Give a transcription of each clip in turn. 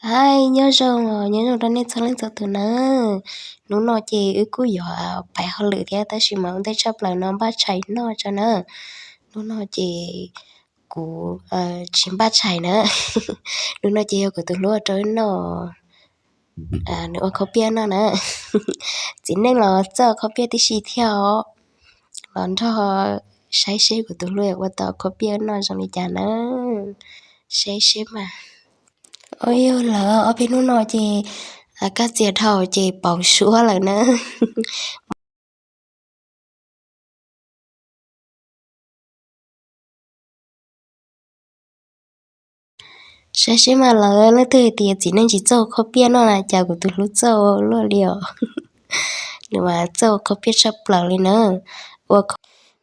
Hais nyob zoo, nyob zoo rau nej txhua leej txhua tus na. Hnub no ces wb kuj yuav pais hauj lwm thiab tab sis mas ua ntej tshaj plaws no npaj tshais noj tso na. Hnub no ces kuv tsis npaj tshais na. Hnub no ces yog kuv tus hlub ua rau wb noj, nws ua khaub piaj noj na. Txiv neej los txawj ua khaub piaj tib si thiab os. Los nrog saib seb kuv tus hlub ua tau khaub piaj noj zoo li cas na. Saib seb mas. Ua yog lawv ob peb hnub no ces kaj txias dhau ces pauv suab lawm na. Saib seb mas lawv leej twg hais tias txiv neej tsis txawj ua khaub piaj noj na, cas kuv tus hlub txawj ua luaj li os. Nws mas txawj ua khaub piaj tshaj plaws li na. Ua,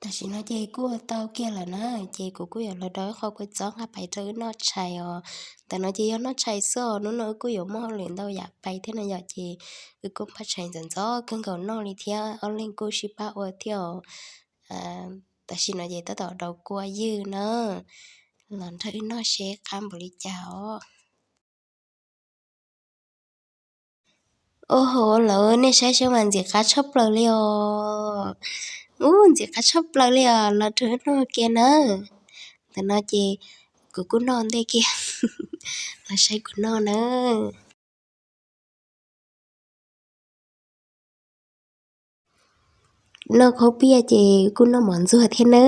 tam sim no ces kuj ua tau kiag lawm na, ces kuv kuj yuav los rau ib qho kua txob nqa pais rau wb noj tshais os. Ntawm no ces yog noj tshais xwb os, hnub no wb kuj yuav muaj hauj lwm ntau yam pais thiab no yom, ces wb kuj npaj tshais ntxov ntxov kawg nkaus noj li thiab, ob leeg kuj sib pab ua thiab os. Tam sim no ces tab tom rau kua ywg na, los nrog wb noj seb qab npaum li cas os. Ua hauv lawv nej saib seb mas ntxim qab tshaj plaws li os. Ub, ntxim qab tshaj plaws li os, los nrog wb noj kiag na. Ntawm no ces kuv kuj noj ntej kiag, los saib kuv noj na. Noj khaub piaj ces kuj noj mov ntxuag thiab na.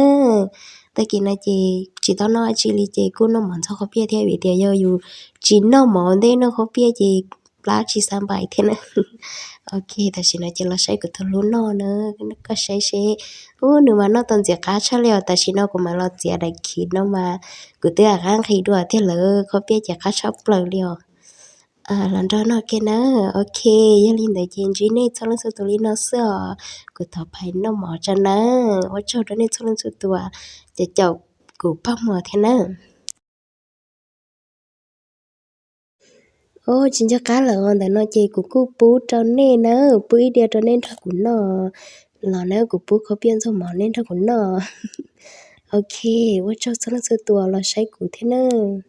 Tag kis no ces tsis tau noj dab tsi li ces kuj noj mov ntxuag khaub piaj thiab vim tias yog yus tsis noj mov ntej noj khaub piaj ces plab tsis xav npais thiab na. Ok, tam sim no ces los saib kuv tus hlub noj na, koj saib seb. Ub, nws mas noj tau ntxim qab tshaj li os, tam sim no kuv mam los txiav daim khiv no mas kuv twb rov qab nqhis dua thiab lawm, khaub piaj ces qab tshaj plaws li os. Los nrog noj kiag na. Ok, yog li ntawd ces ntsib nej txhua leej txhua tus li no xwb os. Kuv thov pais noj mov tso na. Ua tsaug rau nej txhua leej txhua tus uas caum kuv pab muag thiab na. Ub, tsis nco qab lawm os, ntawm no ces kuv kuj pub rau nej na, pub ib diav rau nej nrog kuv noj. Los na, kuv pub khaub piaj ntxuag mov nej nrog kuv noj. Ok, ua tsaug txhua leej txhua tus los saib kuv thiab nawb.